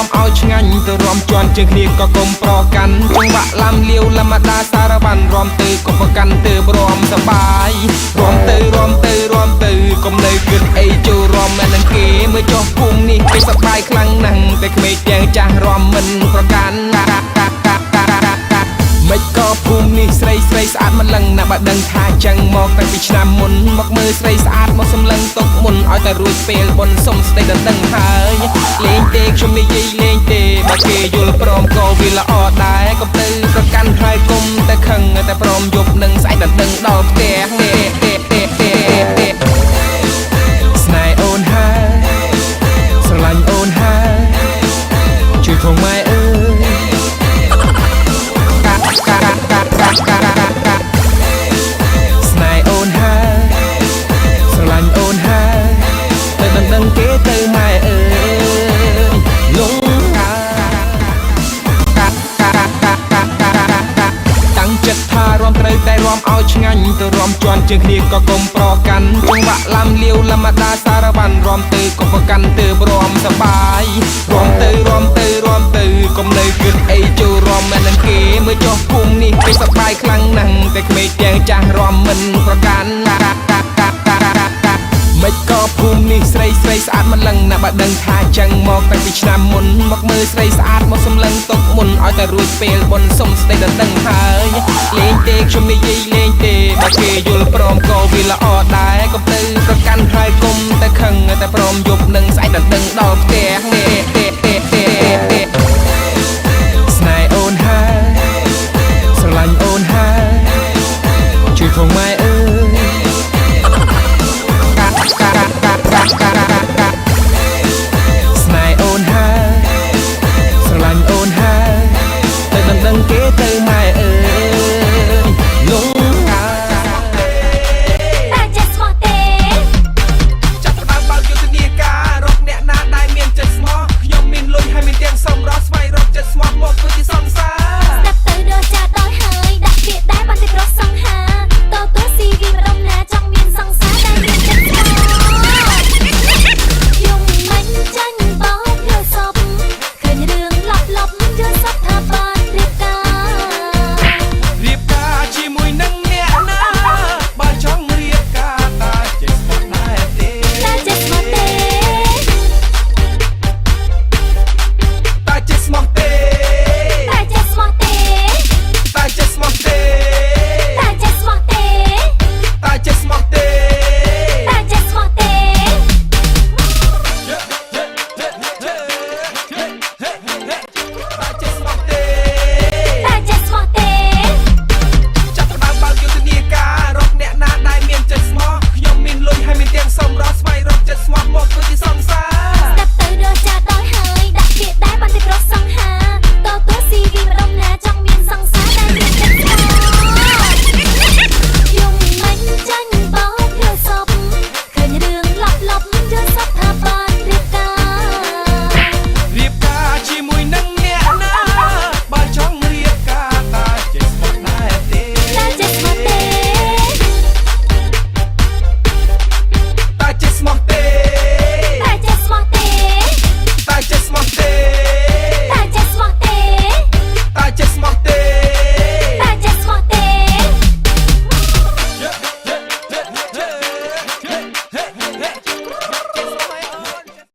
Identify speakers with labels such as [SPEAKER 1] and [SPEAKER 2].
[SPEAKER 1] រាំឲ្យឆ្ងាញ់ទៅរាំជន់ជាងគ្នាក៏កុំប្រកាន់ចង្វាក់ឡាំលាវលំដាសារវ៉ាន់រាំទៅកុំប្រកាន់ទៅរាំសបាយរាំទៅរាំទៅរាំទៅកុំនៅគិតអីចូលរាំមែននឹងគេមើលចុះភូមិនេះគេសបាយខ្លាំងណាស់តែក្មេងទាំងចាស់រាំមិនប្រកាន់មិនក៏ភូមិនេះស្រីស្រីស្អាតមិនលឹងណាបើដឹងថាចឹងមកតាំងពីឆ្នាំមុនមកមើលស្រីស្អាតមកសម្លឹងទុកមុនឲ្យតែរួចពេលបុនសុំស្ដីដណ្ដឹងហើយលេងទេខ្ញុំនិយាយលេងទេបើគេយល់ព្រមក៏វាល្អដែរកុំទៅប្រកាន់ហើយកុំតែខឹងតែព្រមយប់នឹងស្អែកដណ្ដឹងដល់ផ្ទះទេទេទេទេទេស្នេហ៍អូនហើយស្រឡាញ់អូនហើយជួយផងម៉ែអើយកាកាកាកាកាកាស្នេហ៍អូនហើយស្រឡាញ់អូនហើយទៅដណ្ដឹងគេទៅម៉ែអើយលងកាកាកាកាកាកាតាំងចិត្តថារាំត្រូវតែរាំឲ្យឆ្ងាញ់ទៅរាំជន់ជាងគ្នាក៏កុំប្រកាន់ចង្វាក់ឡាំលាវលំដាសារវ៉ាន់រាំទៅកុំប្រកាន់ទៅរាំសបាយរាំទៅរាំទៅរាំទៅកុំនៅគិតអីចូលរាំមែននឹងគេមើលចុះភូមិនេះគេសបាយខ្លាំងណាស់តែក្មេងទាំងចាស់រាំមិនប្រកាន់មិនក៏ភូមិនេះស្រីស្រីស្អាតមិនលឹងណាបើដឹងថាចឹងមកតាំងពីឆ្នាំមុនមកមើលស្រីស្អាតមកសម្លឹងទុកមុនឲ្យតែរួចពេលបុនសុំស្ដីដណ្ដឹងហើយលេងទេខ្ញុំនិយាយលេងទេបើគេយល់ព្រមក៏វាល្អដែរកុំទៅប្រកាន់ហើយកុំតែខឹងតែព្រមយប់នឹងស្អែកដណ្ដឹងដល់